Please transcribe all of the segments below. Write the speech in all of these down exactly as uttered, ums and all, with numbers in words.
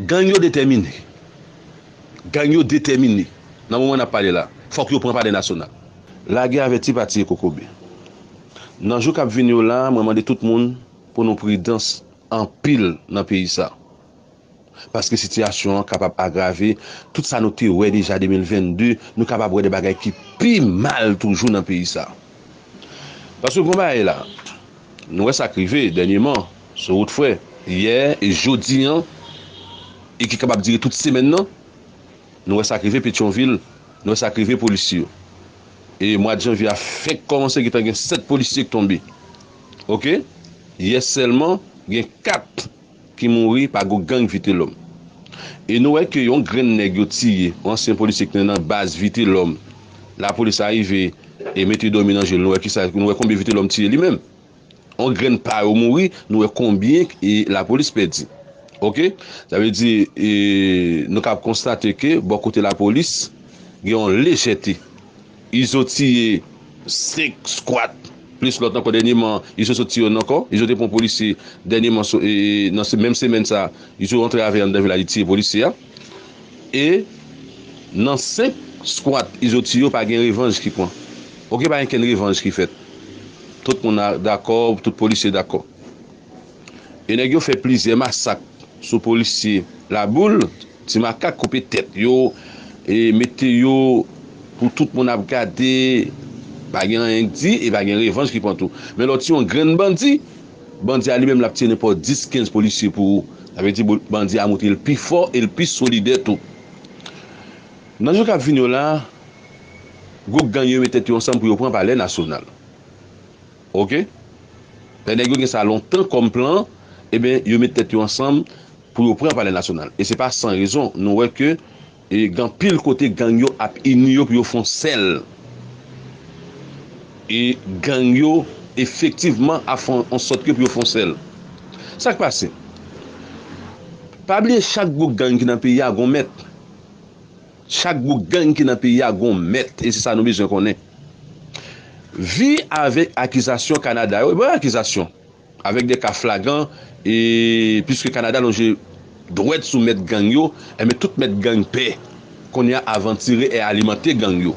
Gang yo detèmine. Gang yo detèmine. Nan moman n ap pale la, fòk yo pran Palè Nasyonal. Lagè avèti pa tiye kokobe. Nan jou k ap vini yo la, mwen mande tout moun pou nou pridans anpil nan peyi sa. Paske sitiyasyon an kapab agrave. Tout sa nou te wè deja de mil vennde, nou kapab wè de bagay ki pi mal toujou nan peyi sa. Paske gon bagay la, nou wè sa k rive dènyèman sou wout frè. Yè e jodi an, e ki kapab dire tout semèn nan, nou wè sa k rive Petyonvil, nou wè sa k rive polisye yo. E mwa janvye a fèk kòmanse, gentan gen sèt polisye k tonbe. Oke? Yè sèlman, gen kat ki mouri pa gwo gang Vitelòm. E nou wè ke yon grenn nèg yo tiye, yon ansyen polisye ki te nan baz Vitelòm. Lapolis arive e mete dòmi nan je l. Nou wè kisa, nou wè konbyen Vitelòm tiye li menm. Yon grenn pa yo mouri, nou wè konbyen e lapolis pèdi. Oke? Sa vle di, e, nou kab konstate ke bò kote lapolis, gen yon lejète. Izo tiye senk skwat, plis lòt ankò dènyèman, Izo sot tiye youn ankò. Izo te pran polisye dènyèman, sou, e, e, nan se, menm semèn sa, Izo rantre avè anndan vilaj, li tiye polisye a. E nan senk skwat Izo tiye yo, pa gen revanj ki pran. Oke, pa gen kenn revanj ki fèt. Tout moun a, dakò, tout polisye dakò. E nèg yo fè plizyè masak sou polisye Laboul, Ti Makak koupe tèt yo, e mete yo pou tout moun ap gade, pa gen anyen k di, e pa gen revanj ki pran tou. Men lè w tiye yon grenn bandi, bandi a li menm l ap tiye nenpòt dis, kenz polisye pou ou. Sa vle di bo-, bandi a montre l pi fò e l pi solidè tou. Nan jou k ap vini yo la, gwoup gang yo met tèt yo ansanm pou yo pran Palè Nasyonal. Oke? Lè nèg yo gen sa lontan kòm plan, ebyen, yo met tèt yo ansanm pou yo pran Palè Nasyonal. E se pa san rezon, nou wè ke, e, gen anpil kote gang yo ap ini yo pou yo fè yon sèl. E gang yo efektivman ap fè yon sòt ke pou yo fè yon sèl. Sa k pase? Pa bliye chak gwoup gang ki nan peyi a gon mèt. Chak gwoup gang ki nan peyi a gon mèt, e se sa nou bezwen konnen. Vi avèk akizasyon Kanada yo, e bon akizasyon, avèk de ka flagan, e piske Kanada lonje dwèt sou mèt gang yo, enben tout mèt gang pè. Kounye a avantire e alimante gang yo.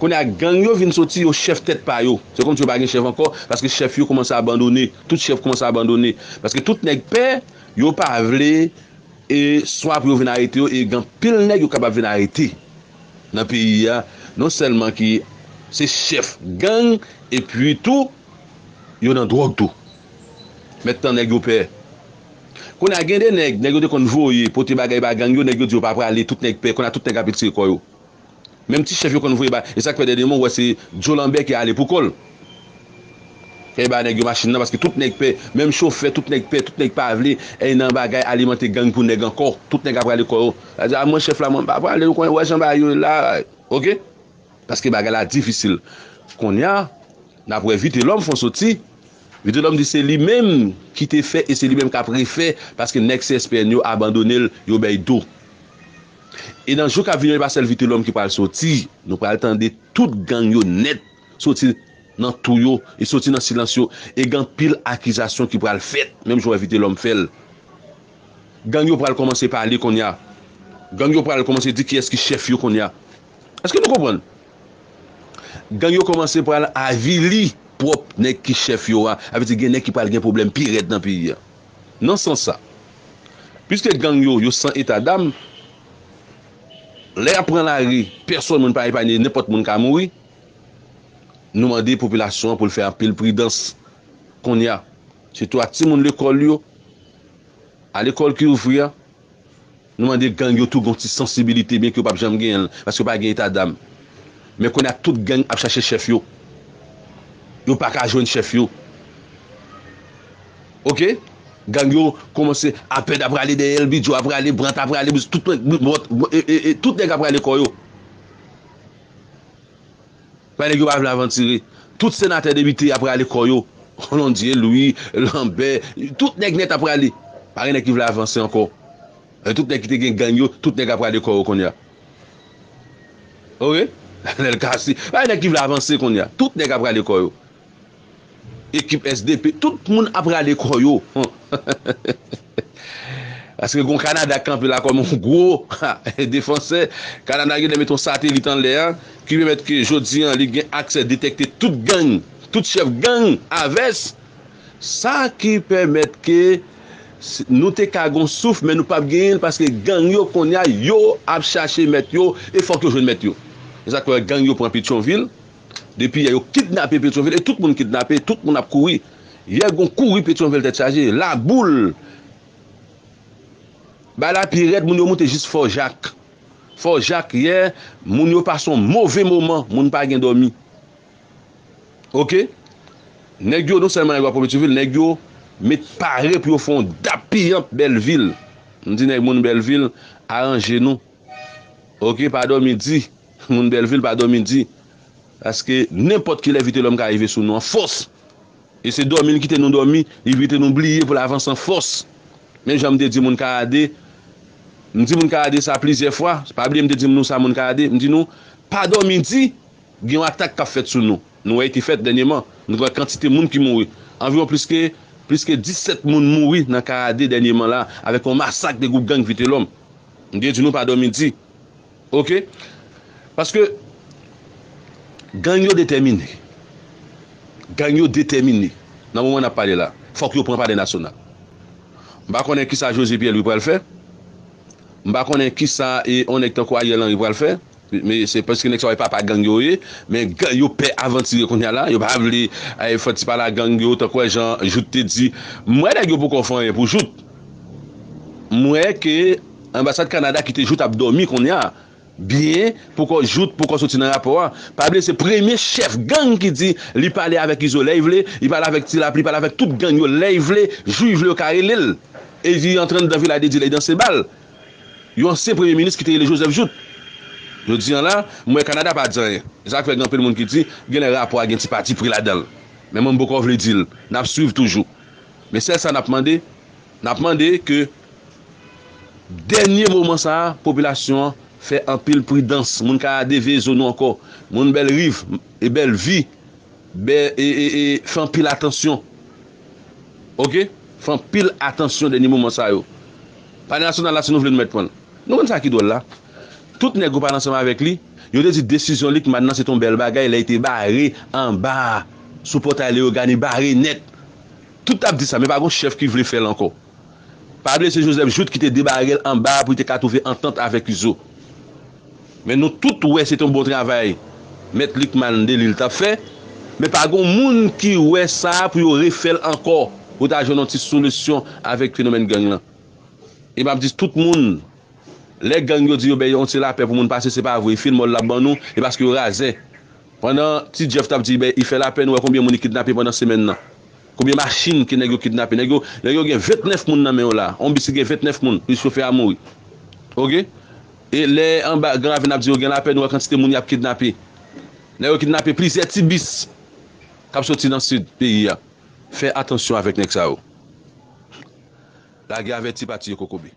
Kounye a gang yo vin soti, yo chèf tèt pa yo. Se kòmsi yo pa gen chèf ankò, paske chèf yo kòmanse abandone. Tout chèf kòmanse abandone. Paske tout nèg pè, yo pa vle e swa pou yo vin arete yo, e gen anpil nèg yo kapab vin arete nan peyi a, non sèlman ki se chèf gang, epi tou, yo nan dwòg tou. Mentnan nèg yo pè. Kounye a gen de nèg, nèg yo te konn voye, pote bagay ba gang yo, nèg yo di yo pa prale, tout nèg pè, kounye a tout nèg ap retire kò yo. Menm ti chèf yo konn voye ba, e sa k fè dènyèman w wè se Joe Lambert ki ale pou kò l. Ki ba nèg yo machin nan, paske tout nèg pè, menm chofè, tout nèg pè, tout nèg pa vle, e nan bagay alimante gang pou nèg ankò. Tout nèg ap rale kò yo. Sa di, a, mwen chèf la, mwen pa prale, ou konnen, wè jan bagay yo ye la. Oke? Paske bagay la difisil. Kounye a, n ap wè Vitelòm fè yon soti. Vitelòm di se li menm ki te fè e se li menm k ap refè, paske nèg C S P N yo abandone l, yo bay do. E nan jou k ap vini yo, e pa sèl Vitelòm ki pral soti. Nou pral tande tout gang yo nèt soti nan twou yo e soti nan silans yo. E gen anpil akizasyon ki pral fèt, menm jan w wè Vitelòm fè l. Gang yo pral kòmanse pale kounye a. Gang yo pral kòmanse di kiyès ki chèf yo kounye a. Èske nou konprann? Gang yo kòmanse pral avili pwòp nèg ki chèf yo a. Sa vle di gen nèg ki pral gen pwoblèm pi rèd nan peyi a. Nan sans sa, piske gang yo, yo san eta dam, lè y ap pran lari, pèsonn moun pa epanye, nenpòt moun ka mouri. Nou mande popilasyon an pou l fè anpil pridans. Kounye a, sitou ak timoun lekòl yo, a lekòl ki ouvri a, nou mande gang yo tou gon ti sansibilite, byenke yo p ap janm genyen l, paske yo pa gen eta dam. Men kounye a, tout gang ap chache chèf yo. Yo pa ka jwenn chèf yo. Oke? Gang yo kòmanse, Apèd ap prale dèyè l, Bidjo ap prale, Brant ap prale, tout nèg, Brant, e, e, e, tout nèg ap prale kò yo. Pa nèg yo pa vle avantire. Tout senatè, depite ap rale kò yo. Londie Louis, Lambert, tout nèg nèt ap rale. Pa gen nèg ki vle avanse ankò. E tout nèg ki te gen gang yo, tout nèg ap rale kò yo kounye a. Oke? Lèl Kasi, pa gen nèg ki vle avanse kounye a. Tout nèg ap rale kò yo. Ekip S D P, tout moun ap rale kò yo. Paske gon Kanada k kanpe la kòm yon gwo defansè. Kanada genlè met yon satelit anlè a ki pèmèt ke jodi a li gen aksè detèkte tout gang, tout chèf gang avès. Sa ki pèmèt ke s- nou te ka gon souf, men nou p ap genyen l paske gang yo kounye a yo ap chache mèt yo e fòk yo jwenn mèt yo. E sa k fè gang yo pran Petyonvil. Depi yè yo kidnape Petyonvil e tout moun kidnape, tout moun ap kouri. Yè gon kouri Petyonvil tèt chaje, Laboul, Bay la pi rèd, moun yo moute jis Fò Jak. Fò Jak yè, moun yo pase yon move moman, moun pa gen dòmi. Oke? Nèg yo, non sèlman nèg yo ap pran Petyonvil, nèg yo met pare pou yo fè yon dap piyant Bèlvil. M di nèg moun Bèlvil, aranje nou. Oke, pa dòmi di. Moun Bèlvil pa dòmi di. Paske nenpòt kilè Vitelòm ka rive sou nou an fòs. E se dòmi l kite nou dòmi, li kite nou bliye pou l avanse an fòs. Menm jan m te di moun Kayade, m di moun Kayade sa plizyè fwa, pa bliye m te di nou sa moun Kayade, m di nou, pa dòmi di, gen yon atak k ap fèt sou nou. Nou wè li te fèt dènyèman, nou wè kantite moun ki mouri. Anviwon plis ke, plis ke disèt moun mouri nan Kayade dènyèman la, avèk yon masak de gwoup gang Vitelòm. M te di nou pa dòmi di. Oke? Paske gang yo detèmine. Gang yo detèmine. Nan moman n ap pale la, fòk yo pran palè nasyonal. M pa konnen kisa José Pierre-Louis pral fè. M pa konnen kisa e yon nèg tankou Ariel Henry pral fè. Men se paske nèg sa yo papa gang yo ye. Men gang yo pè avantire kounye a la. Yo pa vle, eh, fè ti pale a gang yo tankou jan Jout te di. M wè nèg yo poko fè anyen pou Jout. M wè ke anbasad Kanada kite Jout ap dòmi kounye a. Byen, poko Jout, poko soti nan rapò a. Pa bliye se premye chèf gang ki di li pale avèk Izo lè li vle, li pale avèk Ti Lapli, li pale avèk tout gang yo lè li vle, jou li vle yo ka rele l. E li antre anndan Vilaj de Dye lè li danse bal. Yon ansyen premye minis ki te rele Joseph Jout. Jodi a la, m wè Kanada pa di anyen. E sa k fè gen anpil moun ki di, genlè rapò a gen ti patipri ladan l. Men mwen m poko vle di l. N ap swiv toujou. Men sèl sa n ap mande, n ap mande ke dènye moman sa a, popilasyon an fè anpil pridans. Moun Kayade veye zo nou ankò. Moun Bèlriv e Bèlvi, bè, e, e, e, fè anpil atansyon. Oke? Fè anpil atansyon dènye moman sa yo. Palè nasyonal la, si nou vle nou mèt pran l. Nou konn sa ki dwòl la? Tout nèg yo pale ansanm avèk li, yo te di desizyon Lucmane nan se te yon bèl bagay lè li te bare anba a, sou pòtay Leyogàn, li bare nèt. Tout ap di sa, men pa gon chèf ki vle fè l ankò. Pa bliye se Joseph Jouthe ki te debare l anba a pou li te ka twouve antant avèk Izo. Men nou tout wè se te yon bon travay Mèt Lucmane Delille t ap fè, men pa gon moun ki wè sa pou yo refè l ankò, pou ta jwenn yon ti solisyon avèk fenomèn gang lan. E m ap di tout moun, lè gang yo di yo bay yon ti lapè pou moun pase, se pa vre, fil mòl l ap ban nou, e paske yo razè. Pandan Ti Jeff t ap di, ben, li fè lapè, nou wè konbyen moun li kidnape pandan semèn nan. Konbyen machin ke nèg yo kidnape. Nèg yo, nèg yo gen vennèf moun nan men yo la. Yon bis ki gen vennèf moun, plis chofè a mouri. Oke? E lè anba Gran Ravin ap di yo gen lapè, nou wè kantite moun y ap kidnape. Nèg yo kidnape plizyè ti bis k ap soti nan sid peyi a. Fè atansyon avèk nèg sa yo. Lage avèti pa tiye kokobe.